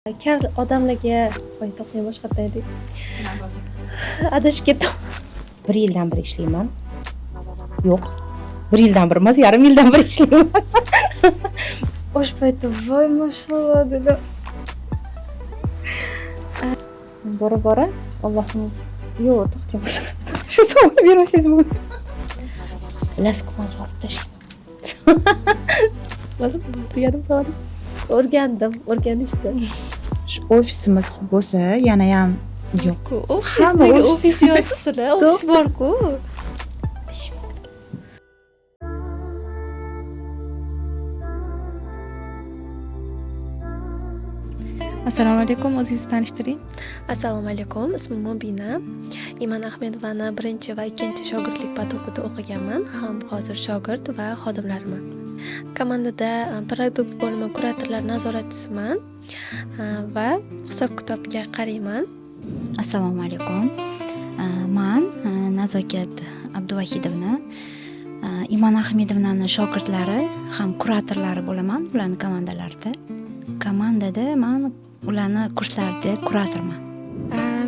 Kar odamlarga, voy, to'xtang, boshqatdan aytay, adashib ketdim. Bir yildan beri ishlayman. Yo'q, bir yildan beri emas, yarim yildan beri ishlayman. O'sha paytda voy, mashalloh dedim. Bora bora Allohim, yo'q, to'xtang, shu savolni bermasangiz bo'ladi. Laskumon olib tashlayman. Tugadim savolingiz. O'rgandim, o'rganishdi. Shu ofisimiz bo'lsa yanayam yo'q. Ofis Hamma nega ofis. Ofis yotibsizlar? Ofis bor-ku. Assalomu alaykum, o'zingizni tanishtiring. Assalomu alaykum, ismim Mubina. Iman Ahmedovani birinchi va ikkinchi shogirdlik поток ida o'qiganman, ham hozir shogird va xodimlarman. Komandada продукт bo'limi kuratorlar nazoratchisiman va hisob kitobga qarayman. Assalomu alaykum. Man Nazokat Abduvahidovna, Iman Ahmedovnani shogirdlari ham kuratorlari bo'laman ularni komandalarida. Komandada man ularni kurslarida kuratorman.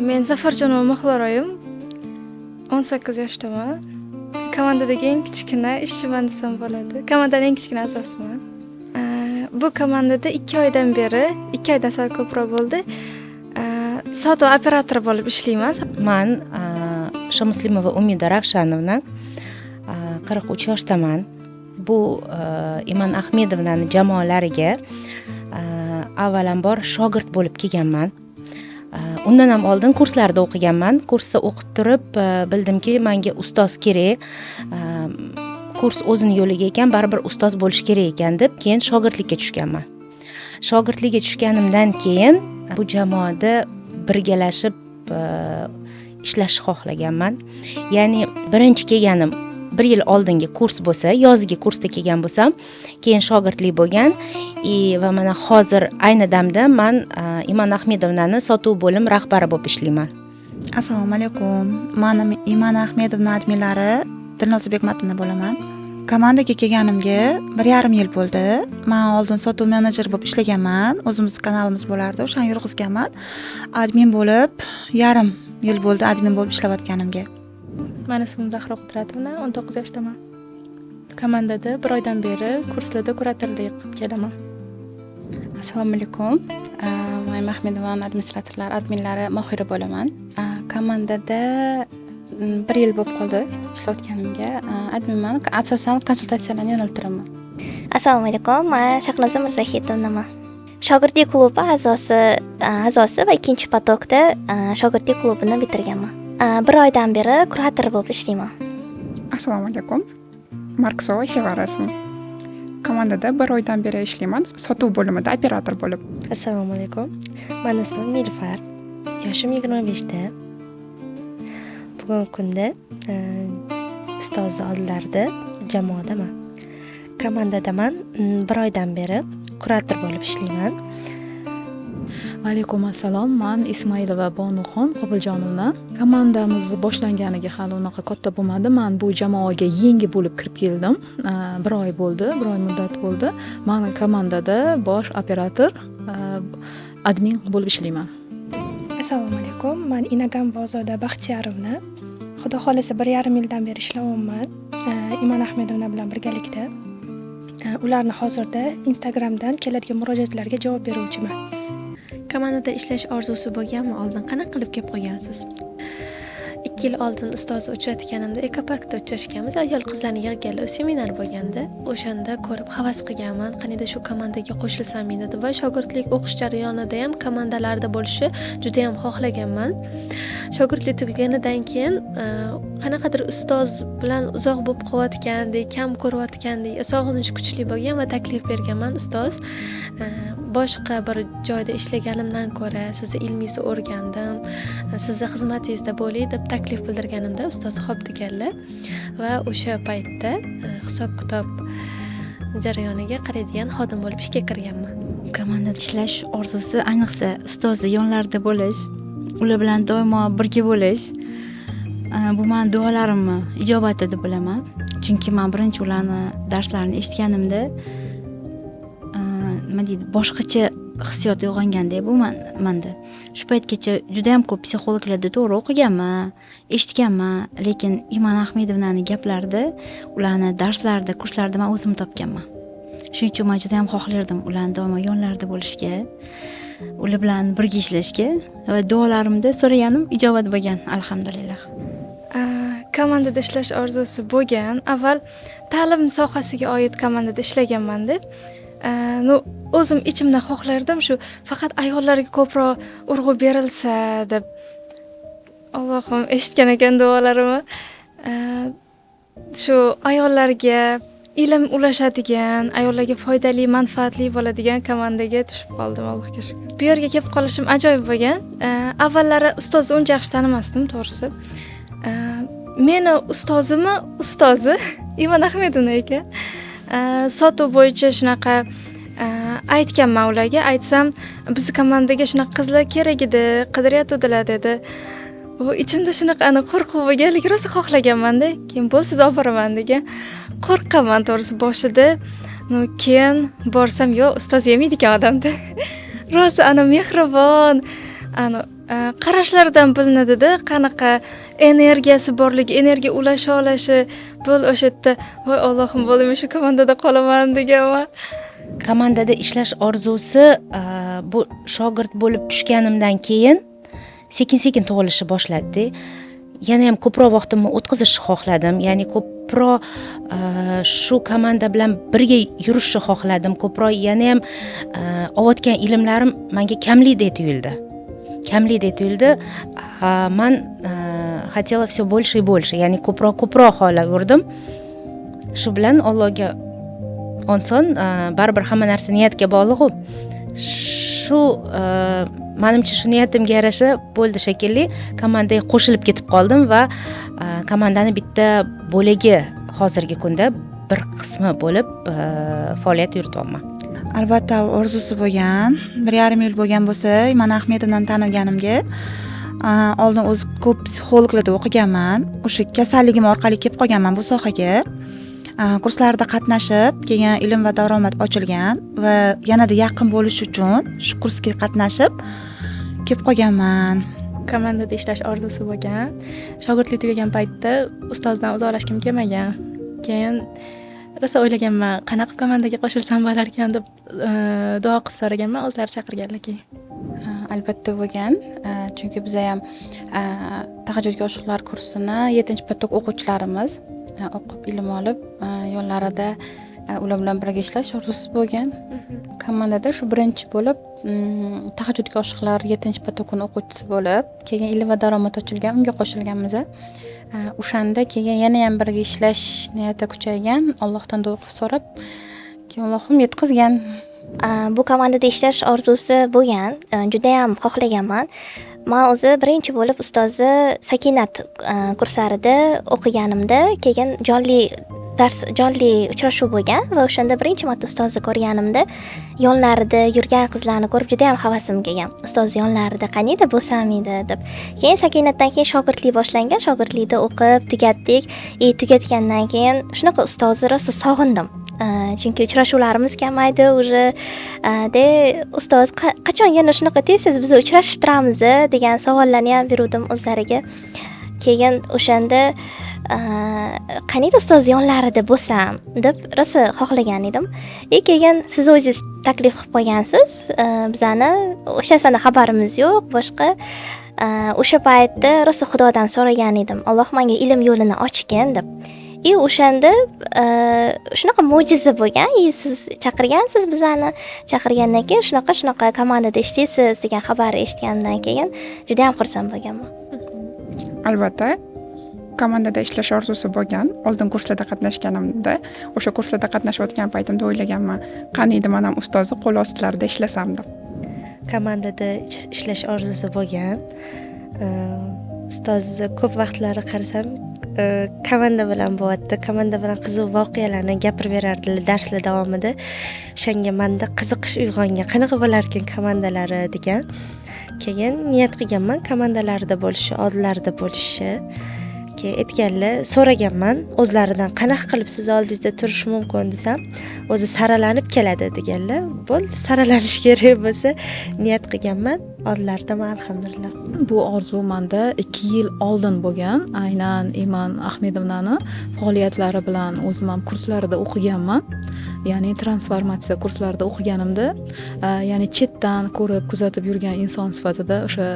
Men Zafarjonova Mahliroyim, 18 yoshdaman. Komandadagi eng kichkina ishchiman desam bo'ladi. Komandaning eng kichkina a'zosiman. Bu komandada 2 oydan beri, 2 oydan sal ko'proq bo'ldi. Sotuv operatori bo'lib ishlayman. Man Shomuslimova Umida Ravshanovna, 43 yoshdaman. Bu Iman Ahmedovnani jamoalariga avvalambor shogird bo'lib kelganman. Undan ham oldin kurslarda o'qiganman. Kursda o'qib turib, bildimki, menga ustoz kerak. Kurs o'zini yo'liga ekan, baribir ustoz bo'lish kerak ekan deb keyin shogirdlikka tushganman. Shogirdlikka tushganimdan keyin bu jamoada birgalashib ishlashni xohlaganman. Ya'ni birinchi kelganim bir yil oldingi kurs bo'lsa, yozgi kursda kelgan bo'lsam, keyin shogirdlik bo'lgan. Va mana hozir ayni damda man Iman Ahmedovnani sotuv bo'lim rahbari bo'lib ishlayman. Assalomu alaykum. Man Iman Ahmedovna adminlari Dilnoza Bekmatovna bo'laman. Komandaga kelganimga 1,5 yil bo'ldi. Men oldin sotuv menejer bo'lib ishlaganman. O'zimiz kanalimiz bo'lardi, o'shani yurg'izganman. Admin bo'lib yarim yil bo'ldi admin bo'lib ishlayotganimga. Mani ismim Zahra Qudratovna, 19 yoshdaman. Komandada bir oydan beri kurslarda kuratorlik qilib kelaman. Assalomu alaykum. Men Ahmedovani administratorlar, adminlari Mohira bo'laman. Komandada 1 yil bo'lib qoldi ishlayotganimga. Adminman, asosan konsultatsiyalarni yo'naltiraman. Assalomu alaykum. Men Shahnoza Mirzahitovnaman. Shogirdlik klubi a'zosi va ikkinchi поток da shogirdlik klubini bitirganman. Bir oydan beri kurator bo'lib ishlayman. Assalomu alaykum. Marksova Sevara ismim. Komandada 1 oydan beri ishlayman, sotuv bo'limida operator bo'lib. Assalomu alaykum. Mani ismim Nilufar. Yoshim 25 da. Bugungi kunda ustoz oldilarida jamoadaman. Komandadaman, 1 oydan beri kurator bo'lib ishlayman. Alaykum assalom. Man Ismoilova Bonuxon Qobiljonovna. Komandamiz boshlanganiga hali unaqa katta bo'lmadi. Man bu jamoaga yangi bo'lib kirib keldim. 1 oy bo'ldi, 1 oy muddat bo'ldi. Man komandada bosh operator, admin bo'lib ishlayman. Assalomu alaykum. Man Inagam Bozoda Baxtiyarovna. Xudo xohlasa 1,5 yildan beri ishlayapman. Iman Ahmedovna bilan birgalikda. Ularni hozirda Instagramdan keladigan murojaatlarga javob beruvchiman. Komandada ishlash orzusi bo'lganmi oldin? Qanaqa qilib kelib qolgansiz? 2 yil oldin ustozni uchratganimda ekoparkda uchrashganmiz. Ayol qizlarni yig'ganlar, seminar bo'lganda, o'shanda ko'rib havas qilganman, qaniydi shu komandaga qo'shilsam men dedim va shogirdlik o'qish jarayonida ham komandalarda bo'lishni juda ham xohlaganman. Shogirdlik tugaganidan keyin qanaqadir ustoz bilan uzoq bo'lib qolayotgandek, kam ko'rayotgandek, sog'inish kuchli bo'lgan va taklif berganman, ustoz, boshqa bir joyda ishlaganimdan ko'ra sizni ilmingizni o'rgandim, sizni xizmatingizda bo'lay deb taklif bildirganimda ustoz xo'p deganlar va o'sha paytda hisob kitob jarayoniga qaraydigan xodim bo'lib ishga kirganman. Komandada ishlash orzusi, ayniqsa ustozni yonlarida bo'lish, ular bilan doimo birga bo'lish, bu meni duolarimni ijobati deb bilaman. Chunki men birinchi ularni darslarini eshitganimda, nima deydi, boshqacha hissiyot uyg'onganda bu manda. Shu paytgacha juda ham ko'p psixologlarda to'g'ri o'qiganman, eshitganman, lekin Iman Ahmedovnani gaplarida, ularni darslarida, kurslarida man o'zim topganman. Shuning uchun man juda ham xohlardim ularni doimo yonlarida bo'lishga, ular bilan birga ishlashga va duolarimda so'raganim ijobat bo'lgan, alhamdulillah. Komandada ishlash orzusi bo'lgan. Avval ta'lim sohasiga oid komandada ishlaganman-da. Ну, o'zim ichimdan xohlardim shu faqat ayollarga ko'proq urg'u berilsa deb. Allohim eshitgan ekan duolarimni. Shu ayollarga ilm ulashadigan, ayollarga foydali, manfaatli bo'ladigan komandaga tushib qoldim, Allohga shukr. Bu yerga kelib qolishim ajoyib bo'lgan. Avvallari ustozni uncha yaxshi tanimasdim, to'g'risi. Meni ustozimni ustozi Iman Ahmedovna ekan. Sotuv bo'yicha shunaqa aytganman ularga, aytsam, bizni komandaga shunaqa qizlar kerak edi, qidiryotgandilar dedi. U ichimda shunaqa ana qo'rquv bo'lgan, lekin rosa xohlaganman-da. Keyin bo'lsa siz olib boraman degan. Qo'rqqanman to'g'risi boshida. Ну, keyin borsam, yo'q, ustoz yemaydi ekan odamni. Rosa ana mehribon, ana qarashlaridan bilinadida qanaqa energiyasi borligi, energiya ulasha olishi. Bo'ldi o'sha yerda, voy Allohim, bo'ldi, men shu komandada qolaman deganman. Komandada ishlash orzusi bu shogird bo'lib tushganimdan keyin sekin-sekin tug'ilishni boshladi. Yana ham ko'proq vaqtimni o'tkazishni xohladim, ya'ni ko'proq shu komanda bilan birga yurishni xohladim, ko'proq yana ham olayotgan ilmlarim menga kamlikdek tuyuldi. Kamlikdek tuyuldi. Man хотела все больше и больше, ya'ni ko'proq ko'proq xohlaverdim. Shu bilan Allohga oson, baribir hamma narsa niyatga bog'liq-ku. Shu manimcha shu niyatimga yarasha bo'ldi shekilli, komandaga qo'shilib ketib qoldim va komandani bitta bo'lagi hozirgi kunda bir qismi bo'lib faoliyat yurityapman. Albatta orzusi bo'lgan. 1,5 yil bo'lgan bo'lsa, Iman Ahmedovnani taniganimga, oldin o'zi ko'p psixologlarda o'qiganman. O'sha kasalligim orqali kelib qolganman bu sohaga. Kurslarda qatnashib, keyin ilm va daromad ochilgan va yanada yaqin bo'lish uchun shu kursga qatnashib kelib qolganman. Komandada ishlash orzusi bo'lgan. Shogirdlik tugagan paytda ustozdan uzoqlashgim kelmagan. Keyin rosa o'ylaganman, qanaqa qilib komandaga qo'shilsam bo'larkan deb duo qilib so'raganman, o'zlari chaqirganlar keyin. Albatta bo'lgan, chunki biz ham tahajjudga oshiqlar kursini 7-поток o'quvchilarimiz o'qib ilm olib, yonlarida ular bilan birga ishlash orzusi bo'lgan. Komandada shu birinchi bo'lib tahajjudga oshiqlar 7-поток ini o'quvchisi bo'lib, keyin ilm va daromad ochilgan, unga qo'shilganmiz. O'shanda keyin yana ham birga ishlash niyati kuchaygan, Allohdan duo qilib so'rab, keyin Allohim yetkazgan. Bu komandada ishlash orzusi bo'lgan, juda ham xohlaganman. Man o'zi birinchi bo'lib ustozi Sakinat kurslarida o'qiganimda, keyin jonli dars, jonli uchrashuv bo'lgan va o'shanda birinchi marta ustozni ko'rganimda yonlarida yurgan qizlarni ko'rib juda ham havasim kelgan. Ustoz yonlarida qaniydi bo'lsam edi deb. Keyin Sakinatdan keyin shogirdlik boshlangan, shogirdlikda o'qib tugatdik. Tugatgandan keyin shunaqa ustozni rosa sog'indim. Chunki uchrashuvlarimiz kamaydi уже. De ustoz qachon yana shunaqa tez-tez biz uchrashib turamiz degan savollarni ham beruvdim o'zlariga. Keyin o'shanda qaniydi ustoz yonlarida bo'lsam deb rosa xohlagan edim. Keyin siz o'zingiz taklif qilib qo'ygansiz, bizani o'sha narsani xabarimiz yo'q, boshqa. O'sha paytda rosa Xudodan so'ragan edim, Alloh menga ilm yo'lini ochgin deb. O'shanda shunaqa mo'jiza bo'lgan. Siz chaqirgansiz bizani, chaqirgandan keyin shunaqa shunaqa komandada ishlaysiz degan xabar eshitganimdan keyin juda ham xursand bo'lganman. Albatta, komandada ishlash orzusi bo'lgan. Oldin kurslarda qatnashganimda, o'sha kurslarda qatnashayotgan paytimda o'ylaganman, qaniydi men ham ustozni qo'l ostilarida ishlasam deb. Komandada ishlash orzusi bo'lgan. Ustozni ko'p vaqtlari qarasam, komanda bilan bo'lyapti. Komanda bilan qiziq voqealarni gapirib berardilar darslar davomida. O'shanga menda qiziqish uyg'ongan, qanaqa bo'larkan komandalari degan. Keyin niyat qilganman komandalarida bo'lishi, oldlarida bo'lishi. Keyin aytganlar, so'raganman o'zlaridan, qanaqa qilib siz oldingizda turish mumkin desam, o'zi saralanib keladi deganlar. Bo'ldi, saralanish kerak bo'lsa, niyat qilganman, oldilaridaman, alhamdulillah. Bu orzu manda 2 yil oldin bo'lgan. Aynan Iman Ahmedovnani faoliyatlari bilan o'zim ham kurslarida o'qiganman, ya'ni transformatsiya kurslarida o'qiganimda, ya'ni chetdan ko'rib, kuzatib yurgan inson sifatida o'sha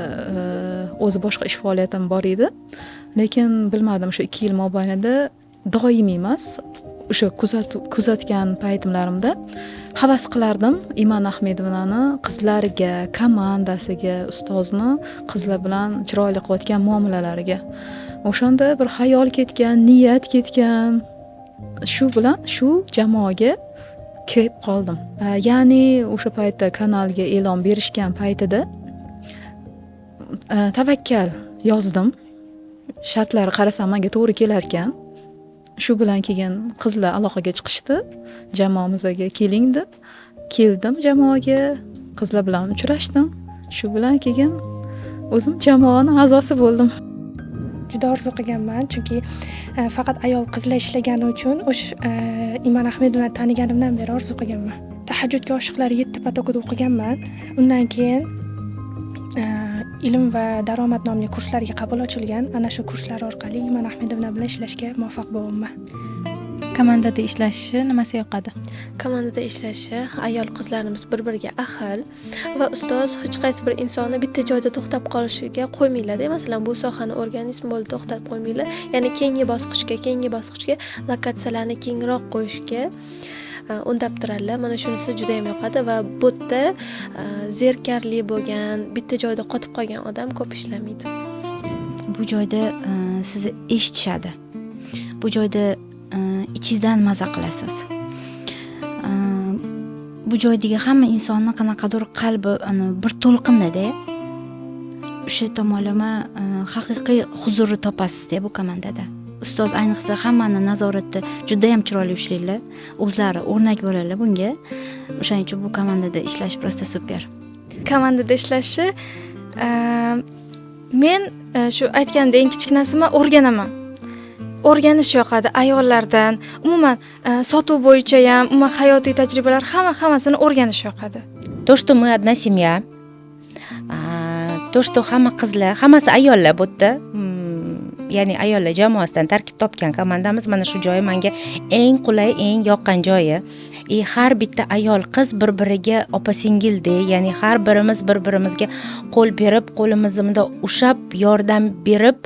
o'zi boshqa ish faoliyatim bor edi, lekin bilmadim, o'sha 2 yil mobaynida doimiy emas, o'sha kuzatgan paytimlarimda havas qilardim Iman Ahmedovnani qizlariga, komandasiga, ustozni qizlar bilan chiroyli qilayotgan muomalalariga. O'shanda bir xayol ketgan, niyat ketgan, shu bilan shu jamoaga kirib qoldim. Ya'ni o'sha paytda kanalga e'lon berishgan paytida tavakkal yozdim. Shartlari qarasam, manga to'g'ri kelarkan. Shu bilan keyin qizlar aloqaga chiqishdi, jamoamizga keling deb. Keldim jamoaga, qizlar bilan uchrashdim. Shu bilan keyin o'zim jamoani a'zosi bo'ldim. Juda orzu qilganman, chunki faqat ayol qizlar ishlagani uchun o'sha Iman Ahmedovnani taniganimdan beri orzu qilganman. Tahajjudga oshiqlar yetti поток ida o'qiganman. Undan keyin ilm va daromad nomli kurslarga qabul ochilgan. Ana shu kurslar orqali Iman Ahmedovna bilan ishlashga muvaffaq bo'lganman. Komandada ishlashi nimasi yoqadi? Komandada ishlashi, ayol qizlarimiz bir biriga ahil va ustoz hech qaysi bir insonni bitta joyda to'xtab qolishiga qo'ymaylarda. Masalan, bu sohani o'rgandingiz, bo'ldi, to'xtatib qo'ymanglar, ya'ni keyingi bosqichga, keyingi bosqichga, lokatsiyalarni kengroq qo'yishga undab turadilar. Mana shunisi juda yam yoqadi. Va bu yerda zerikarli bo'lgan, bitta joyda qotib qolgan odam ko'p ishlamaydi. Bu joyda sizni eshitishadi. Bu joyda ichingizdan maza qilasiz. Bu joydagi hamma insonni qanaqadir qalbi ana bir to'lqindada. O'sha tomonlama haqiqiy huzurni topasizda bu komandada. Ustoz ayniqsa hammani nazoratda judayam chiroyli ushlaydilar, o'zlari o'rnak bo'ladilar bunga. O'shaning uchun bu komandada ishlash просто супер. Komandada ishlashi, men shu aytganimdek eng kichkinasiman, o'rganaman. O'rganish yoqadi ayollardan. Umuman sotuv bo'yicha ham, umuman hayotiy tajribalar, hamma hammasini o'rganish yoqadi. То, что мы одна семья, то, что hamma qizlar, hammasi ayollar bu yerda, ya'ni ayollar jamoasidan tarkib topgan komandamiz. Mana shu joyi menga eng qulay, eng yoqqan joyi. И har bitta ayol qiz bir biriga opa singildek, ya'ni har birimiz bir birimizga qo'l berib, qo'limizni bundoq ushlab, yordam berib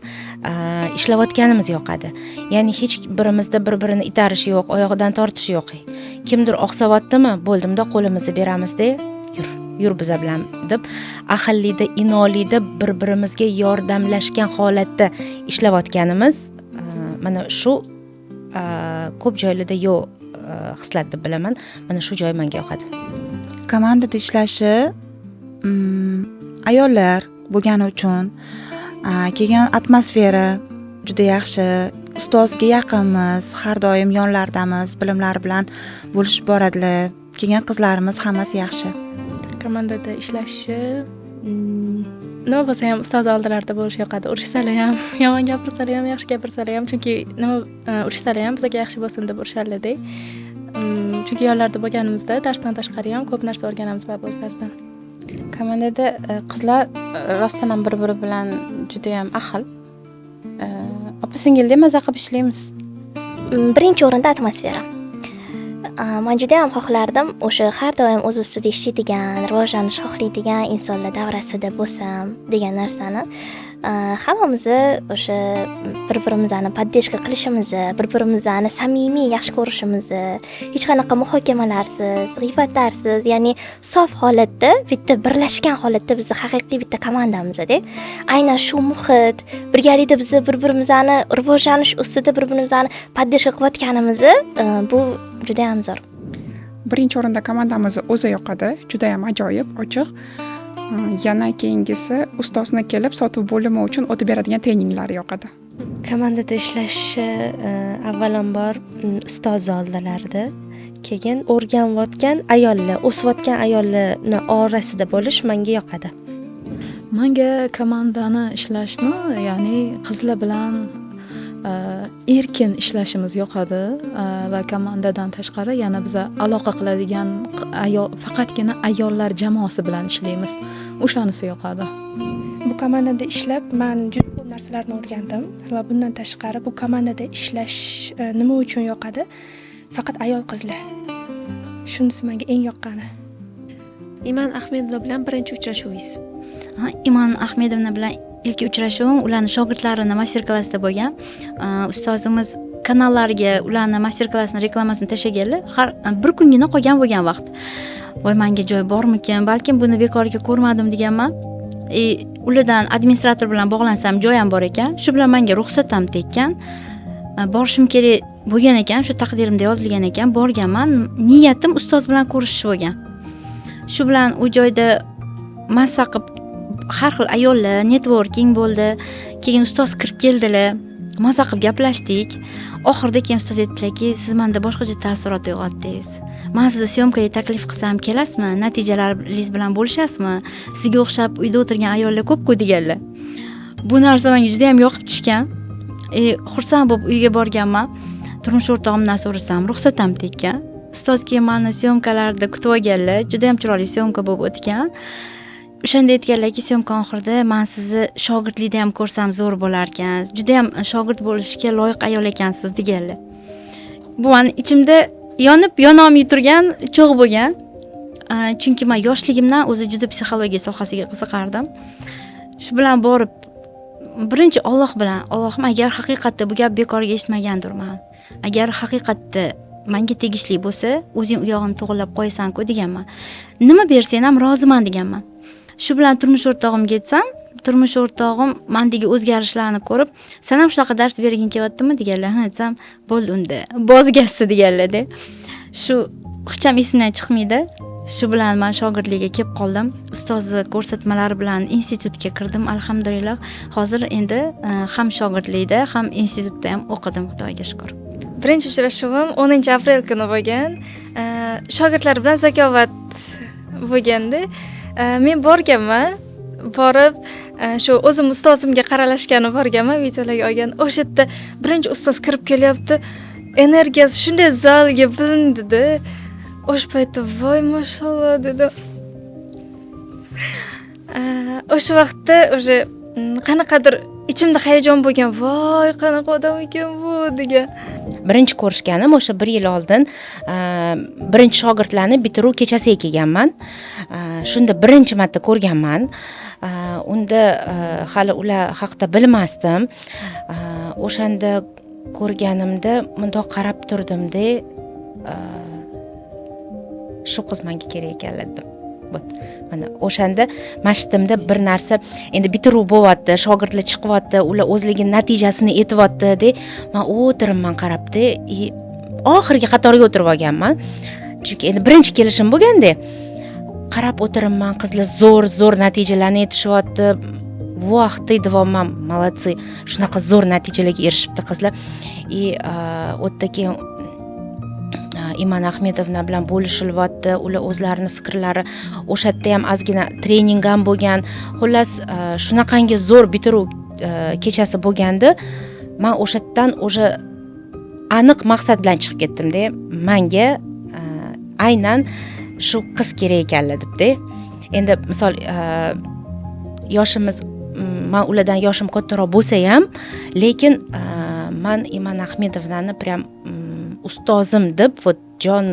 ishlayotganimiz yoqadi. Ya'ni hech birimizda bir birini itarish yo'q, oyog'idan tortish yo'q. Kimdir oqsayaptimi, bo'ldi, bundoq qo'limizni beramizda, yur, yur biza bilan deb, ahillikda, inolikda bir birimizga yordamlashgan holatda ishlayotganimiz, mana shu ko'p joylarda yo'q xislat deb bilaman. Mana shu joyi menga yoqadi. Komandada ishlashi, ayollar bo'lgani uchun, keyin atmosfera juda yaxshi, ustozga yaqinmiz, har doim yonlaridamiz, bilimlari bilan bo'lishib boradilar. Kelgan qizlarimiz hammasi yaxshi. Komandada ishlashi, nima bo'lsa ham ustoz oldilarida bo'lish yoqadi. Urishsalar ham, yomon gapirsalar ham, yaxshi gapirsalar ham, chunki nima urishsalar ham bizga yaxshi bo'lsin deb urishadilarda. Chunki yonlarida bo'lganimizda darsdan tashqari ham ko'p narsa o'rganamiz baribir o'zlaridan. Komandada qizlar rostdan ham bir biri bilan judayam ahil, opa singildek maza qilib ishlaymiz. Birinchi o'rinda atmosfera. Man judayam xohlardim o'sha har doim o'z ustida ishlaydigan, rivojlanish xohlaydigan insonlar davrasida bo'lsam degan narsani. Hammamizni o'sha bir birimizni поддержка qilishimizni, bir birimizni samimiy yaxshi ko'rishimizni, hech qanaqa muhokamalarsiz, g'iybatlarsiz, ya'ni sof holatda, bitta birlashgan holatda bizni haqiqiy bitta komandamizda. Aynan shu muhit, birgalikda bizni bir birimizni rivojlanish ustida bir birimizni поддержка qilayotganimizni, bu judayam zo'r. Birinchi o'rinda komandamizni o'zi yoqadi, judayam ajoyib, ochiq. Yana keyingisi ustozni kelib sotuv bo'limi uchun o'tib beradigan treninglari yoqadi. Komandada ishlashi, avvalambor ustoz oldilarida, keyin o'rganayotgan ayollar, o'sayotgan ayollarni orasida bo'lish menga yoqadi. Manga komandani ishlashni, ya'ni qizlar bilan Erkin ishlashimiz yoqadi va komandadan tashqari yana biza aloqa qiladigan ayol, faqatgina ayollar jamoasi bilan ishlaymiz, o'shanisi yoqadi. Bu komandada ishlab man juda ko'p narsalarni o'rgandim va bundan tashqari bu komandada ishlash nima uchun yoqadi? Faqat ayol qizlar. Shunisi menga eng yoqqani. Iman Ahmedova bilan birinchi uchrashuvingiz? Ha, Iman Ahmedovna bilan ilk uchrashuvim ularni shogirdlarini master klassida bo'lgan. Ustozimiz kanallarga ularni master klassini reklamasini tashlaganlar. Har bir kungina qolgan bo'lgan vaqt. Voy, menga joy bormikan, balkim buni bekorga ko'rmadim deganman. Ulardan administrator bilan bog'lansam joy ham bor ekan. Shu bilan menga ruxsat ham tekkan. Borishim kerak bo'lgan ekan, shu taqdirimda yozilgan ekan, borganman. Niyatim ustoz bilan ko'rishish bo'lgan. Shu bilan u joyda massa qilib har xil ayollar, networking bo'ldi. Keyin ustoz kirib keldilar. Maza qilib gaplashdik. Oxirida keyin ustoz aytdilarki, siz menda boshqacha taassurot uyg'otdingiz. Man sizni syomkaga taklif qilsam kelasizmi? Natijalaringiz bilan bo'lishasizmi? Sizga o'xshab uyda o'tirgan ayollar ko'p-ku deganlar. Bu narsa menga juda ham yoqib tushgan. Xursand bo'lib uyga borganman. Turmush o'rtog'imdan so'rasam, ruxsat ham tekkan. Ustoz keyin meni syomkalarda kutib olganlar. Juda ham chiroyli syomka bo'lib o'tgan. O'shanda aytganlarki, syomka oxirida man sizni shogirdlikda ham ko'rsam zo'r bo'larkan. Juda ham shogird bo'lishga loyiq ayol ekansiz deganlar. Bu meni ichimda yonib, yonolmay turgan cho'g' bo'lgan. Chunki men yoshligimdan o'zi juda psixologiya sohasiga qiziqardim. Shu bilan borib birinchi Alloh bilan, Allohim, agar haqiqatda bu gap bekorga eshitmagandirman. Agar haqiqatda menga tegishli bo'lsa, o'zing u yog'ini to'g'rilab qo'yasan-ku deganman. Nima bersang ham roziman deganman. Shu bilan turmush o'rtog'imga aytsam, turmush o'rtog'im mendagi o'zgarishlarni ko'rib, sen ham shunaqa dars berging kelyaptimi deganlar. Ha, aytsam, bo'ldi unda, bozgasi deganlar-da. Shu hech ham esimdan chiqmaydi. Shu bilan men shogirdlikka kelib qoldim. Ustozni ko'rsatmalari bilan institutga kirdim, alhamdulillah. Hozir endi ham shogirdlikda, ham institutda ham o'qidim, Xudoga shukr. Birinchi uchrashuvim 10-aprel kuni bo'lgan. Shogirdlar bilan zakovat bo'lganda, men borganman. Borib, shu o'zim ustozimga qaralashgani borganman, videolarga olgan. O'sha yerda birinchi ustoz kirib kelyapti. Energiyasi shunday zalga bilindi-da. O'sha paytda voy mashalloh dedim. O'sha vaqtda уже qanaqadir ichimda hayajon bo'lgan, voy qanaqa odam ekan bu degan. Birinchi ko'rishganim o'sha 1 yil oldin, birinchi shogirdlarni bitiruv kechasiga kelganman. Shunda birinchi marta ko'rganman. Unda hali ular haqida bilmasdim. O'shanda ko'rganimda mundoq qarab turdimda, shu qiz menga kerak ekanlar dedim. Mana o'shanda masjidimda bir narsa endi bitiruv bo'lyapti, shogirdlar chiqyapti, ular o'zligini natijasini aytyapti-da. Men o'tiribman qarabdi, oxirgi qatorga o'tirib olganman. Chunki endi birinchi kelishim bo'lganda qarab o'tiribman, qizlar zo'r zo'r natijalarni aytishyapti. Voh, deyapman, молодцы, shunaqa zo'r natijalarga erishibdi qizlar. U yerda keyin Iman Ahmedovna bilan bo'lishilyapti, ular o'zlarini fikrlari, o'sha yerda ham ozgina trening ham bo'lgan. Xullas, shunaqangi zo'r bitiruv kechasi bo'lgandi. Men o'sha yerdan o'sha aniq maqsad bilan chiqib ketdim-da. Menga aynan shu qiz kerak ekanlar deb-da. Endi misol yoshimiz, men ulardan yoshim kattaroq bo'lsa ham, lekin men Iman Ahmedovnani prям ustozim deb вот jon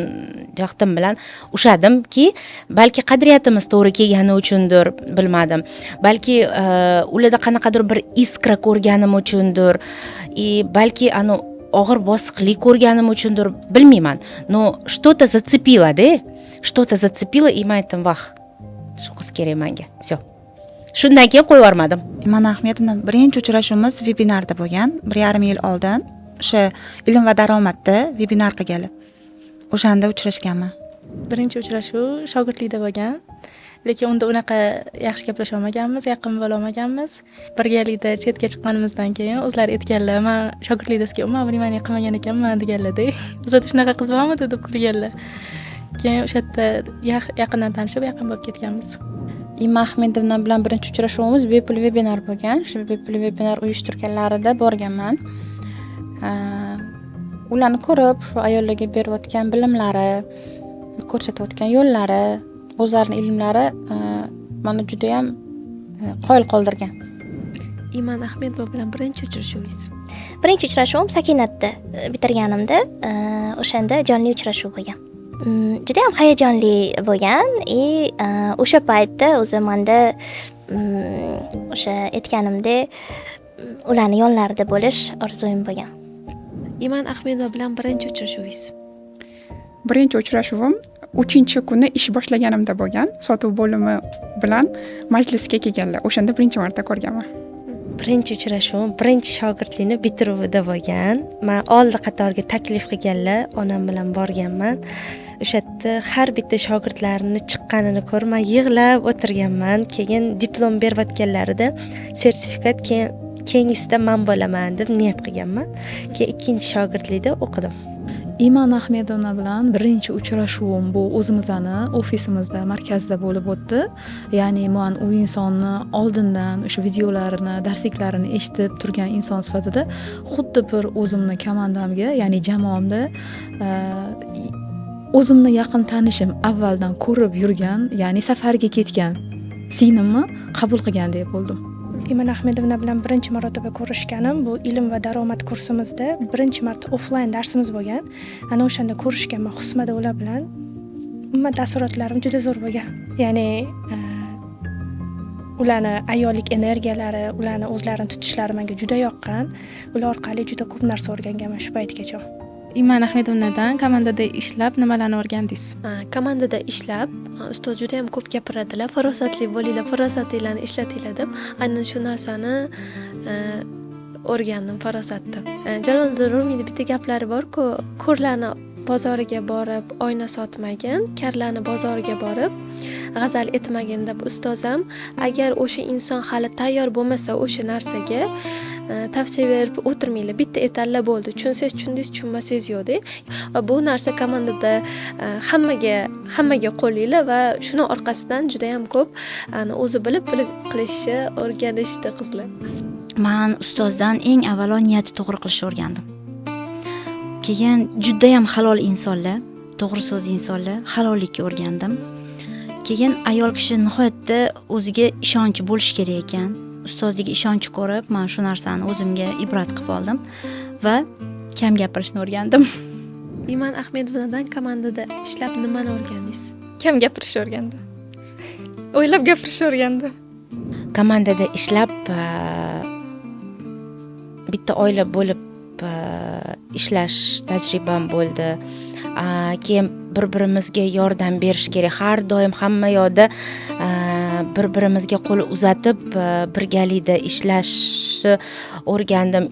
jahdim bilan ushadimki, balki qadriyatimiz to'g'ri kelgani uchundir, bilmadim. Balki ularda qanaqadir bir iskra ko'rganim uchundir, и balki anu og'ir bosiqlik ko'rganim uchundir, bilmayman. Но что-то зацепило, да? Что-то зацепило, и men aytdim, vah, shu qiz kerak menga. Всё. Shundan keyin qo'yib yubormadim. Iman Ahmedovna birinchi uchrashuvimiz vebinarda bo'lgan, 1,5 yil oldin. O'sha ilm va daromadda vebinar qilganlar. O'shanda uchrashganman. Birinchi uchrashuv shogirdlikda bo'lgan. Lekin unda unaqa yaxshi gaplasha olmaganmiz, yaqin bo'la olmaganmiz. Birgalikda chetga chiqqanimizdan keyin o'zlari aytganlar, men shogirdlikda sizga umuman внимание qilmagan ekanman deganlar-da. Bizda shunaqa qiz bormidi deb kulganlar. Keyin o'sha yerda yaqindan tanishib, yaqin bo'lib ketganmiz. Ima Ahmedovna bilan birinchi uchrashuvimiz bepul vebinar bo'lgan. Shu bepul vebinar uyushtirganlarida borganman. Ularni ko'rib, shu ayollarga berayotgan bilimlari, ko'rsatayotgan yo'llari, o'zlarini ilmlari mani judayam qoyil qoldirgan. Iman Ahmedova bilan birinchi uchrashuvingiz? Birinchi uchrashuvim Sakinatda bitirganimda, o'shanda jonli uchrashuv bo'lgan. Judayam hayajonli bo'lgan и o'sha paytda o'zi manda o'sha aytganimdek, ularni yonlarida bo'lish orzuyim bo'lgan. Iman Ahmedova bilan birinchi uchrashuvingiz? Birinchi uchrashuvim uchinchi kuni ish boshlaganimda bo'lgan. Sotuv bo'limi bilan majlisga kelganlar, o'shanda birinchi marta ko'rganman. Birinchi uchrashuvim birinchi shogirdlikni bitiruvida bo'lgan. Man oldi qatorga taklif qilganlar, onam bilan borganman. O'sha yerda har bitta shogirdlarini chiqqanini ko'rib, man yig'lab o'tirganman. Keyin diplom berayotganlarida sertifikat, keyin keyingisida man bo'laman deb niyat qilganman. Keyin ikkinchi shogirdlikda o'qidim. Iman Ahmedovna bilan birinchi uchrashuvim bu o'zimizni ofisimizda, markazda bo'lib o'tdi. Ya'ni man u insonni oldindan o'sha videolarini, darsliklarini eshitib turgan inson sifatida xuddi bir o'zimni komandamga, ya'ni jamoamda o'zimni yaqin tanishim, avvaldan ko'rib yurgan, ya'ni safarga ketgan singlimni qabul qilgandek bo'ldim. Iman Ahmedovna bilan birinchi marotaba ko'rishganim bu ilm va daromad kursimizda birinchi marta offlayn darsimiz bo'lgan. Ana o'shanda ko'rishganman Husmada ular bilan. Umuman taassurotlarim juda zo'r bo'lgan. Ya'ni ularni ayollik energiyalari, ularni o'zlarini tutishlari menga juda yoqqan. Ular orqali juda ko'p narsa o'rganganman shu paytgacha. Iman Ahmedovnadan komandada ishlab nimalarni o'rgandingiz? Komandada ishlab ustoz juda ham ko'p gapiradilar, farosatli bo'linglar, farosatinglarni ishlatinglar deb. Aynan shu narsani o'rgandim, farosatni. Jaloliddin Rumiyni bitta gaplari bor-ku, ko'rlarni bozoriga borib oyna sotmagin, karlarni bozoriga borib g'azal etmagin deb. Ustoz ham agar o'sha inson hali tayyor bo'lmasa o'sha narsaga tavsiya berib o'tirmanglar, bitta etallar bo'ldi, tushunsangiz tushundingiz, tushunmasangiz yo'q-da. Va bu narsa komandada hammaga qo'llanglar va shuni orqasidan juda ham ko'p o'zi bilib bilib qilishni o'rganishdi qizlar. Man ustozdan eng avvalo niyati to'g'ri qilishni o'rgandim. Keyin juda ham halol insonlar, to'g'ri so'z insonlar, halollikka o'rgandim. Keyin ayol kishi nihoyatda o'ziga ishonchi bo'lishi kerak ekan. Ustozdagi ishonchi ko'rib, men shu narsani o'zimga ibrat qilib oldim va kam gapirishni o'rgandim. Iman Ahmedovadan komandada ishlab nimani o'rgandingiz? Kam gapirishni o'rgandim. O'ylab gapirishni o'rgandim. Komandada ishlab bitta oila bo'lib ishlash tajribam bo'ldi. Keyin bir-birimizga yordam berish kerak. Har doim hamma yoqda bir-birimizga qo'l uzatib birgalikda ishlashni o'rgandim.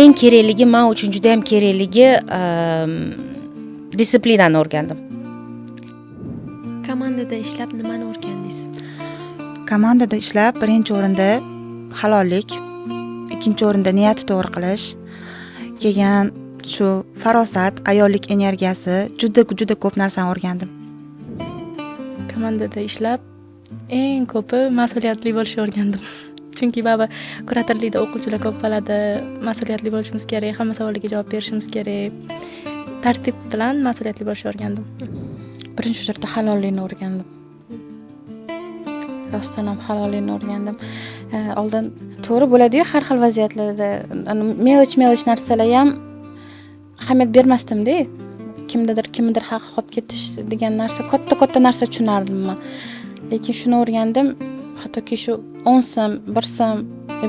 Eng kerakligi, men uchun juda ham kerakligi disiplinani o'rgandim. Komandada ishlab nimani o'rgandingiz? Komandada ishlab birinchi o'rinda halollik, ikkinchi o'rinda niyati to'g'ri qilish, keyin shu farosat, ayollik energiyasi, juda juda ko'p narsani o'rgandim. Komandada ishlab eng ko'pi mas'uliyatli bo'lishni o'rgandim. Chunki baribir kuratorlikda o'quvchilar ko'p bo'ladi, mas'uliyatli bo'lishimiz kerak, hamma savolga javob berishimiz kerak. Tartib bilan mas'uliyatli bo'lishni o'rgandim. Birinchi o'rinda halollikni o'rgandim. Rostdan ham halollikni o'rgandim. Oldin to'g'ri bo'ladi-yu, har xil vaziyatlarda mелочь narsalar ham ahamiyat bermasdim-da. Kimdadir kimnidir haqi qolib ketish degan narsa katta-katta narsa tushunardim men. Lekin shuni o'rgandim, hattoki shu 10 so'm, 1 so'm,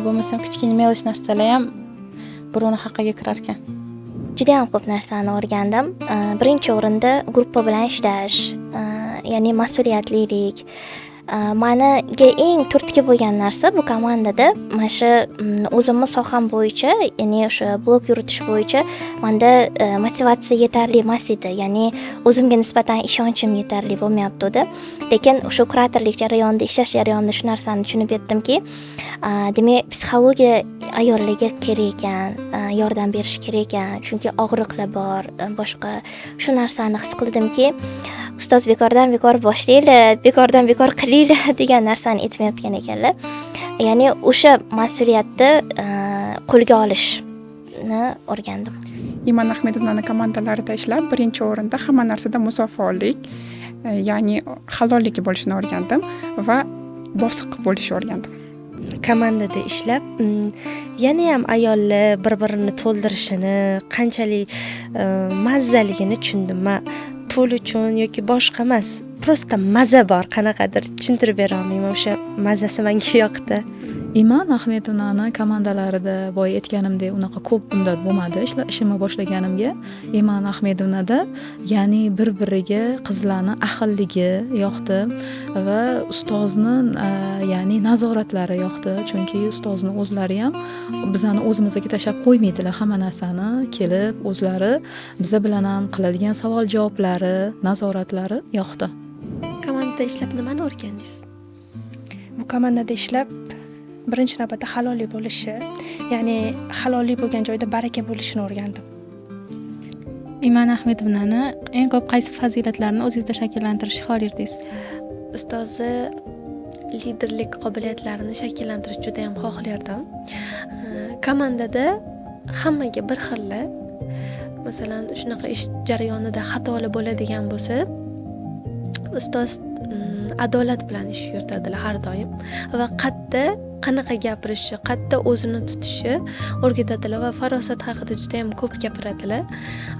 bo'lmasam kichkina mелочь narsalar ham birovni haqqiga kirar ekan. Juda ham ko'p narsani o'rgandim. Birinchi o'rinda gruppa bilan ishlash, ya'ni mas'uliyatlilik. Maniga eng turtki bo'lgan narsa bu komandada mana shu o'zimni soham bo'yicha, ya'ni o'sha blog yuritish bo'yicha menda motivatsiya yetarli emas edi. Ya'ni o'zimga nisbatan ishonchim yetarli bo'lmayapti. Lekin o'sha kuratorlik jarayonida, ishlash jarayonida shu narsani tushunib yetdimki, demak, psixologiya ayollarga kerak ekan, yordam berish kerak ekan, chunki og'riqlar bor, boshqa shu narsani his qildimki, ustoz bekordan bekor boshlanglar, bekordan bekor qilinglar degan narsani aytmayotgan ekanlar. Ya'ni o'sha mas'uliyatni qo'lga olish ni o'rgandim. Iman Ahmedovnani komandalarida ishlab, birinchi o'rinda hamma narsada musaffolik, ya'ni halolligi bo'lishini o'rgandim va bosiq bo'lishni o'rgandim. Komandada ishlab, yanayam ayollar bir birini to'ldirishini qanchalik mazzaligini tushundim. Man pul uchun yoki boshqa emas, просто maza bor, qanaqadir, tushuntirib bera olmayman, o'sha mazasi menga yoqdi. Iman Ahmedovnani komandalarida, boya aytganimdek, unaqa ko'p muddat bo'lmadi ishimni boshlaganimga. Iman Ahmedovnada, ya'ni bir biriga qizlarni ahilligi yoqdi va ustozni ya'ni nazoratlari yoqdi, chunki ustozni o'zlari ham bizani o'zimizga tashlab qo'ymaydilar, hamma narsani kelib o'zlari biza bilan ham qiladigan savol javoblari, nazoratlari yoqdi. Komandada ishlab nimani o'rgandingiz? Bu komandada ishlab birinchi navbatda halollik bo'lishi, ya'ni halollik bo'lgan joyda baraka bo'lishini o'rgandim. Iman Ahmedovnani eng ko'p qaysi fazilatlarini o'zingizda shakllantirishni xohlardingiz? Ustozi liderlik qobiliyatlarini shakllantirish juda ham xohlardim. Komandada hammaga bir xilla, masalan, shunaqa ish jarayonida xatolar bo'ladigan bo'lsa, ustoz adolat bilan ish yuritadilar har doim va qayerda qanaqa gapirishi, qayerda o'zini tutishi o'rgatadilar va farosat haqida juda ham ko'p gapiradilar.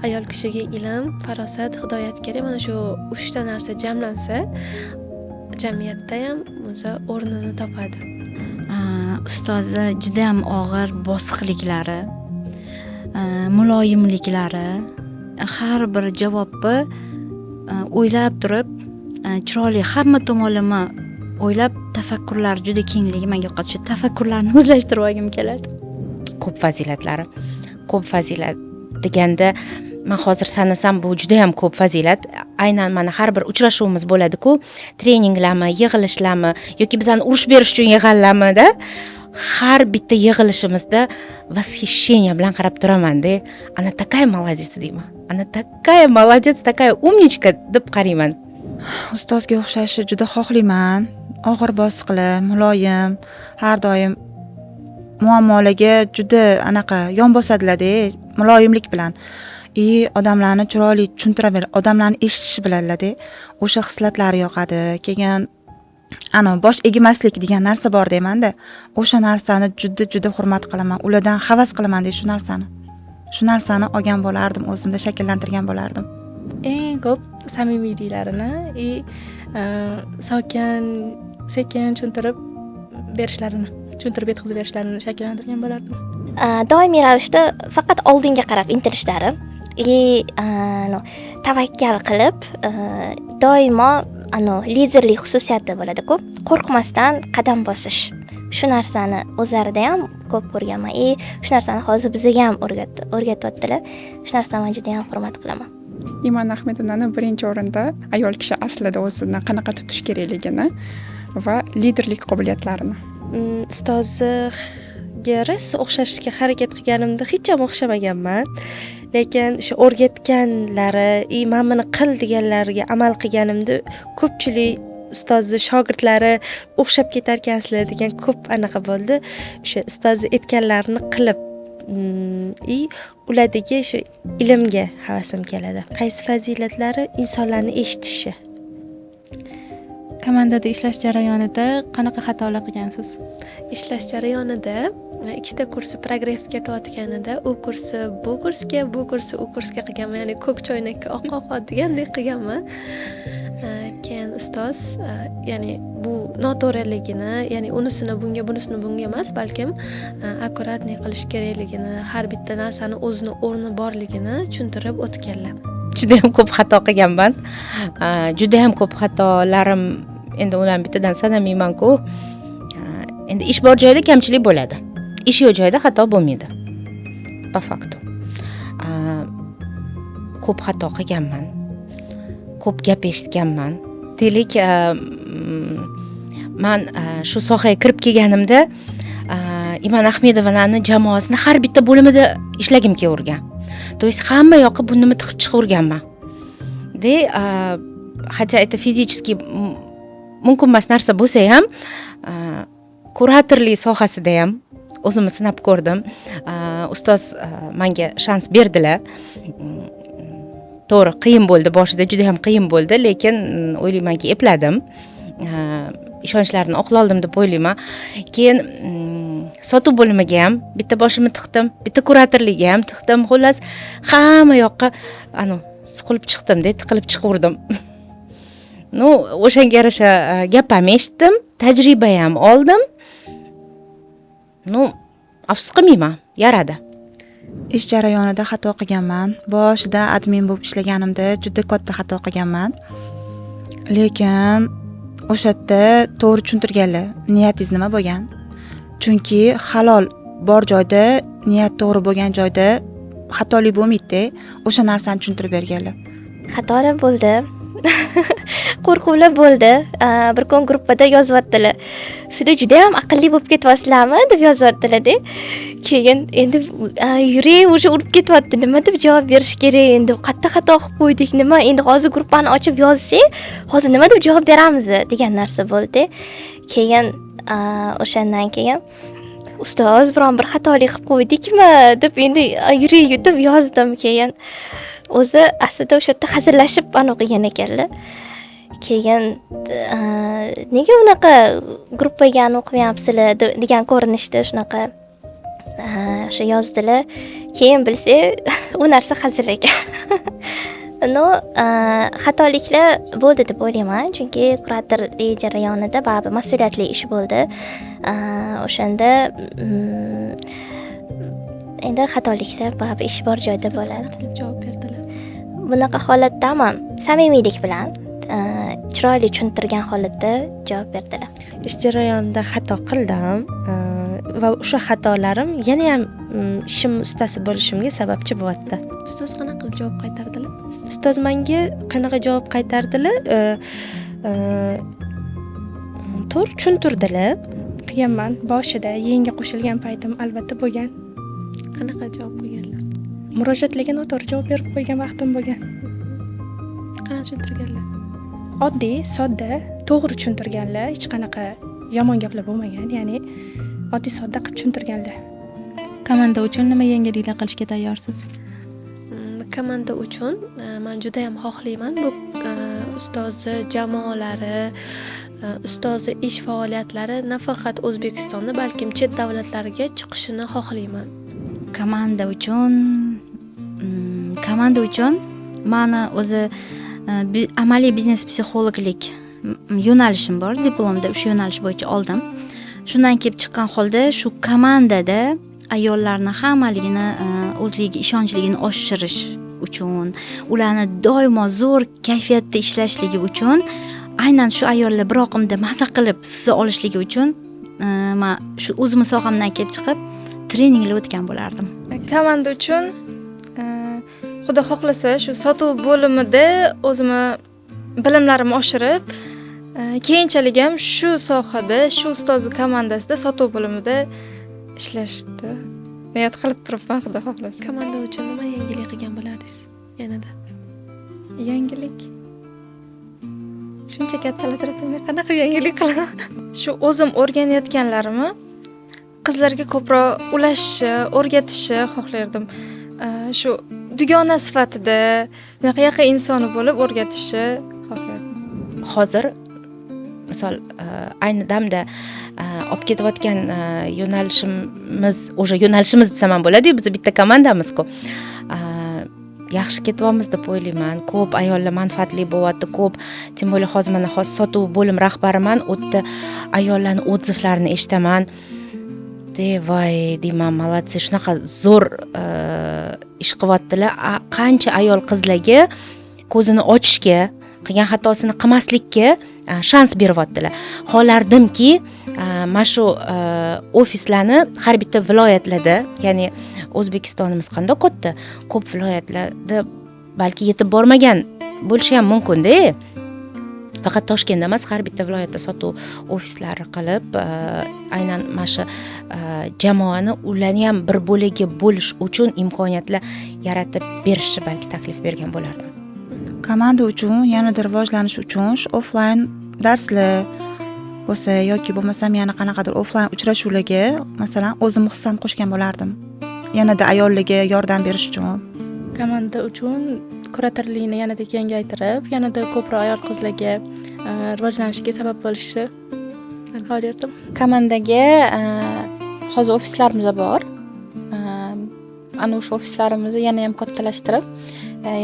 Ayol kishiga ilm, farosat, hidoyat kerak. Mana shu uchta narsa jamlansa, jamiyatda ham o'zi o'rnini topadi. Ustozi juda ham og'ir bosiqliklari, muloyimliklari, har bir javobni o'ylab turib, chiroyli, hamma tomonlama o'ylab, tafakkurlar juda kengligi menga yoqadi. Shu tafakkurlarni o'zlashtirib olgim keladi. Ko'p fazilatlari, ko'p fazilat deganda man hozir sanasam, bu juda ham ko'p fazilat. Aynan mana har bir uchrashuvimiz bo'ladi-ku, treninglarmi, yig'ilishlarmi yoki bizani urush berish uchun yig'anlarmida, har bitta yig'ilishimizda восхищение bilan qarab turamanda, "Она такая молодец", deyman, "Она такая молодец, такая умничка", deb qarayman. Ustozga o'xshashni juda xohlayman. Og'ir bosiqli, muloyim, har doim muammolarga juda anaqa yon bosadilarda, muloyimlik bilan и odamlarni chiroyli tushuntira biladi, odamlarni eshitishni biladilarda, o'sha xislatlari yoqadi. Keyin ana bosh egmaslik degan narsa bor deymanda, o'sha narsani juda juda hurmat qilaman, ulardan havas qilaman shu narsani. Shu narsani olgan bo'lardim, o'zimda shakllantirgan bo'lardim. Eng ko'p samimiyliklarini и sokin, sekin tushuntirib berishlarini, tushuntirib yetkazib berishlarini shakllantirgan bo'lardim. Doimiy ravishda faqat oldinga qarab intilishlari и tavakkal qilib, doimo liderlik xususiyati bo'ladi-ku, qo'rqmasdan qadam bosish. Shu narsani o'zlarida ham ko'p ko'rganman и shu narsani hozir bizga ham o'rgatyaptilar. Shu narsani man juda ham hurmat qilaman. Iman Ahmedovnani birinchi o'rinda ayol kishi aslida o'zini qanaqa tutish kerakligini va liderlik qobiliyatlarini. Ustoziga rosa o'xshashga harakat qilganimda hech ham o'xshamaganman, lekin o'sha o'rgatganlari и "Mana buni qil" deganlariga amal qilganimda, ko'pchilik ustozni shogirdlari "O'xshab ketarkansizlar" degan ko'p anaqa bo'ldi. O'sha ustozni aytganlarini qilib и ulardagi shu ilmga havasim keladi. Qaysi fazilatlari? Insonlarni eshitishi. Komandada ishlash jarayonida qanaqa xatolar qilgansiz? Ishlash jarayonida ikkita kursi прогрев ketayotganida u kursi bu kursga, bu kursi u kursga qilganman, ya'ni ko'k choynakka oq oqat degandek qilganman. Keyin ustoz ya'ni bu noto'g'riligini, ya'ni unisini bunga, bunisini bunga emas, balkim аккуратный qilish kerakligini, har bitta narsani o'zini o'rni borligini tushuntirib o'tganlar. Judayam ko'p xato qilganman, judayam ko'p xatolarim, endi ularni bittadan sanamaymanku. Endi ish bor joyda kamchilik bo'ladi, ish yo'q joyda xato bo'lmaydi по факту. Ko'p xato qilganman, ko'p gap eshitganman. Deylik, man shu sohaga kirib kelganimda Iman Ahmedovnani jamoasini har bitta bo'limida ishlagim kelavergan, то есть hamma yoqqa burnimni tiqib chiqaverganman de. Хотя это физически mumkin emas narsa bo'lsa ham, kuratorlik sohasida ham o'zimni sinab ko'rdim. Ustoz menga shans berdilar. To'g'ri, qiyin bo'ldi, boshida juda ham qiyin bo'ldi, lekin o'ylaymanki, epladim. Ishonchlarini oqloldim deb o'ylayman. Keyin sotuv bo'limiga ham bitta boshimni tiqdim, bitta kuratorlikka ham tiqdim. Xullas, hamma yoqqa suqilib chiqdim-da, tiqilib chiqaverdim. Ну, o'shanga yarasha gap ham eshitdim, tajriba ham oldim. Ну, afsus qilmayman, yaradi. Ish jarayonida xato qilganman. Boshida admin bo'lib ishlaganimda juda katta xato qilganman. Lekin o'sha yerda to'g'ri tushuntirganlar, niyatingiz nima bo'lgan? Chunki halol bor joyda, niyat to'g'ri bo'lgan joyda xatolik bo'lmaydi-da. O'sha narsani tushuntirib berganlar. Xatolar bo'ldi. Qo'rquvlar bo'ldi. Bir kun gruppada yozyaptilar. "Sizlar juda ham aqlli bo'lib ketyapsizlarmi?" deb yozyaptilar-da. Keyin endi yurak уже urib ketyapti. Nima deb javob berish kerak endi? Qayerda xato qilib qo'ydik? Nima endi hozir gruppani ochib yozsak, hozir nima deb javob beramiz degan narsa bo'ldi. Keyin o'shandan keyin ustoz biron bir xatolik qilib qo'ydikmi deb endi yurak yutib yozdim. Keyin o'zi aslida o'sha yerda hazillashib anaqa qilgan ekanlar. Keyin nega unaqa gruppaga anaqa qilmayapsizlar degan ko'rinishda shunaqa o'sha yozdilar. Keyin bilsak, u narsa hazil ekan. Но, xatoliklar bo'ldi deb o'ylayman, chunki kuratorlik jarayonida baribir mas'uliyatli ish bo'ldi. O'shanda endi xatoliklar baribir ish bor joyda bo'ladi. Qilib javob berdilar? Bunaqa holatda ham samimiylik bilan, chiroyli tushuntirgan holatda javob berdilar. Ish jarayonida xato qildim va o'sha xatolarim yana ham ishim ustasi bo'lishimga sababchi bo'lyapti. Ustoz qanaqa qilib javob qaytardilar? Ustoz menga qanaqa javob qaytardilar? To'g'ri tushuntirdilar. Qilganman. Boshida yangi qo'shilgan paytim albatta bo'lgan. Qanaqa javob qo'yganlar? Murojaatlarga noto'g'ri javob berib qo'ygan vaqtim bo'lgan. Qanaqa tushuntirganlar? Oddiy, sodda, to'g'ri tushuntirganlar, hech qanaqa yomon gaplar bo'lmagan, ya'ni oddiy sodda qilib tushuntirganlar. Komanda uchun nima yangiliklar qilishga tayyorsiz? Komanda uchun man juda ham xohlayman bu ustozni jamoalari, ustozi ish faoliyatlari nafaqat O'zbekistonda, balkim chet davlatlarga chiqishini xohlayman. Komanda uchun mani o'zi amaliy biznes psixologlik yo'nalishim bor, diplomda o'sha yo'nalish bo'yicha oldim. Shundan kelib chiqqan holda shu komandada ayollarni hammaligini o'zligiga ishonchligini oshirish uchun, ularni doimo zo'r kayfiyatda ishlashligi uchun, aynan shu ayollar bir oqimda maza qilib suza olishligi uchun man shu o'zimni sohamdan kelib chiqib treninglar o'tgan bo'lardim. Komanda uchun xudo xohlasa shu sotuv bo'limida o'zimni bilimlarimni oshirib, keyinchalik ham shu sohada, shu ustozni komandasida sotuv bo'limida ishlashni niyat qilib turibman, xudo xohlasa. Komanda uchun nima yangilik qilgan bo'lardingiz yanada? Yangilik, shuncha kattalar turibdi, qanaqa yangilik qilaman? Shu o'zim o'rganayotganlarimni qizlarga ko'proq ulashishni, o'rgatishni xohlardim. Shu dugona sifatida, bunaqa yaqin insoni bo'lib o'rgatishni xohlardim. Hozir misol ayni damda olib ketayotgan yo'nalishimiz, o'sha yo'nalishimiz desam ham bo'ladiyu, biz bitta komandamizku, yaxshi ketyapmiz deb o'ylayman. Ko'p ayollar manfaatli bo'lyapti, ko'p, тем более hozir, mana hozir sotuv bo'lim rahbariman, u yerda ayollarni отзыв larini eshitaman de, voy deyman, молодцы, shunaqa zo'r ish qilyaptilar. Qancha ayol qizlarga ko'zini ochishga, qilgan xatosini qilmaslikka shans beryaptilar. Xohlardimki, mana shu ofislarni har bitta viloyatlarda, ya'ni O'zbekistonimiz qandoq katta, ko'p viloyatlarda balki yetib bormagan bo'lishi ham mumkinda. Faqat Toshkentda emas, har bitta viloyatda sotuv ofislari qilib, aynan mana shu jamoani ularni ham bir bo'lagi bo'lish uchun imkoniyatlar yaratib berishni balki taklif bergan bo'lardim. Komanda uchun yanada rivojlanish uchun shu offlayn darslar bo'lsa yoki bo'lmasam yana qanaqadir offlayn uchrashuvlarga, masalan, o'zim hissam qo'shgan bo'lardim. Yanada ayollarga yordam berish uchun. Komanda uchun kuratorlikni yanada kengaytirib, yanada ko'proq ayol qizlarga rivojlanishiga sabab bo'lishi xohlardim. Komandaga hozir ofislarimiz bor. Ana o'sha ofislarimizni yana ham kattalashtirib,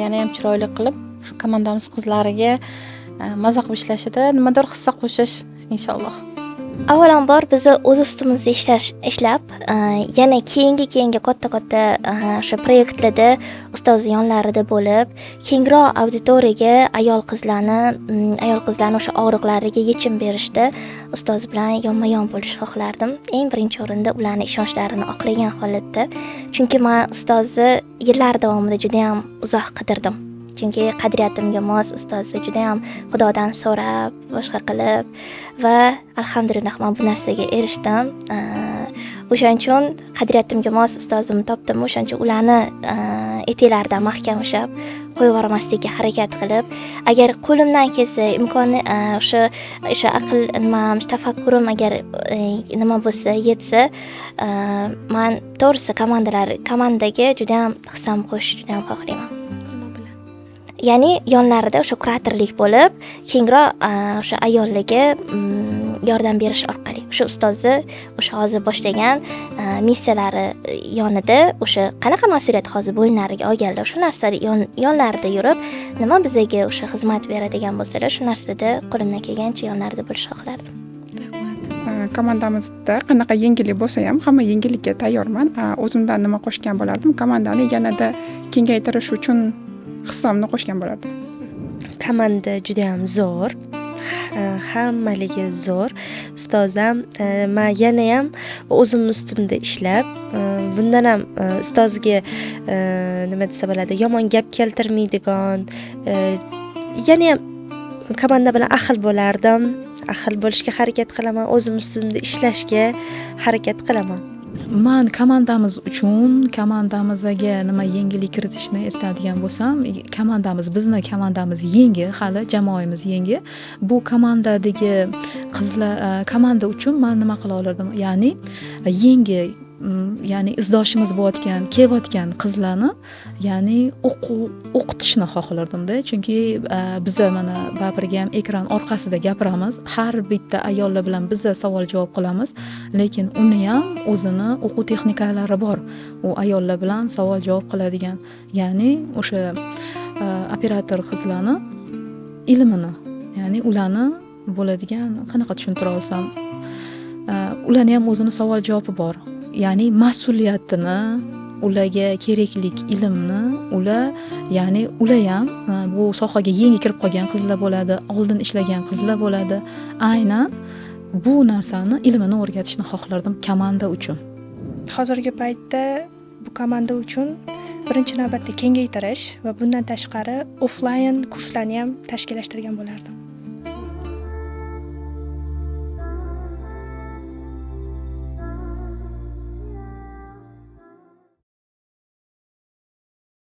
yana ham chiroyli qilib, shu komandamiz qizlariga maza qilib ishlashida nimadir hissa qo'shish inshaalloh. Avvalambor bizni o'z ustimizda ishlab, yana keyingi katta o'sha proyektlarda ustoz yonlarida bo'lib, kengroq auditoriyaga ayol qizlarni o'sha og'riqlariga yechim berishda ustoz bilan yonma-yon bo'lishni xohlardim. Eng birinchi o'rinda ularni ishonchlarini oqlagan holatda, chunki men ustozni yillar davomida juda ham uzoq qidirdim. Chunki qadriyatimga mos ustozni juda ham Xudodan so'rab, boshqa qilib va alhamdulillah men bu narsaga erishdim. O'shaning uchun qadriyatimga mos ustozimni topdim. O'shaning uchun ularni etaklaridan mahkam ushlab qo'yib yubormaslikka harakat qilib, agar qo'limdan kelsa, imkoni o'sha aql nimam, tafakkurim agar nima bo'lsa yetsa, men to'g'risi komandaga juda ham hissam qo'shishni juda ham xohlayman. Ya'ni yonlarida o'sha kuratorlik bo'lib, kengroq o'sha ayollarga yordam berish orqali o'sha ustozni o'sha hozir boshlagan missiyalari yonida o'sha qanaqa mas'uliyat hozir bo'ynlariga olganlar, shu narsani yonlarida yurib, nima bizaga o'sha xizmat beradigan bo'lsalar, shu narsada qo'limdan kelgancha yonlarida bo'lishni xohlardim. Komandamizda qanaqa yengillik bo'lsa ham hamma yengillikka tayyorman. O'zimdan nima qo'shgan bo'lardim? Komandani yanada kengaytirish uchun hissamni qo'shgan bo'lardim. Komanda juda ham zo'r, hammaligi zo'r. Ustozam, men yana ham o'zim ustimda ishlab, bundan ham ustozga nima desa bo'ladi, yomon gap keltirmaydigan, yana ham komanda bilan ahil bo'lardim. Ahil bo'lishga harakat qilaman, o'zim ustimda ishlashga harakat qilaman. Man komandamiz uchun, komandamizga nima yengillik kiritishni aytadigan bo'lsam, komandamiz, bizni komandamiz yangi, hali jamoamiz yangi. Bu komandadagi qizlar, komanda uchun men nima qila olardim? Ya'ni yangi, ya'ni izdoshimiz bo'layotgan, kelayotgan qizlarni, ya'ni o'qitishni xohlardimda. Chunki biza mana baribir ham ekran orqasida gapiramiz, har bitta ayollar bilan biza savol javob qilamiz, lekin uni ham o'zini o'quv texnikalari bor. U ayollar bilan savol javob qiladigan, ya'ni o'sha operator qizlarni ilmini, ya'ni ularni bo'ladigan, qanaqa tushuntira olsam, ularni ham o'zini savol javobi bor. Ya'ni mas'uliyatini, ularga keraklik ilmni, ular, ya'ni ular ham bu sohaga yangi kirib qolgan qizlar bo'ladi, oldin ishlagan qizlar bo'ladi. Aynan bu narsani ilmini o'rgatishni xohlardim komanda uchun. Hozirgi paytda bu komanda uchun birinchi navbatda kengaytirish va bundan tashqari offlayn kurslarni ham tashkillashtirgan bo'lardim.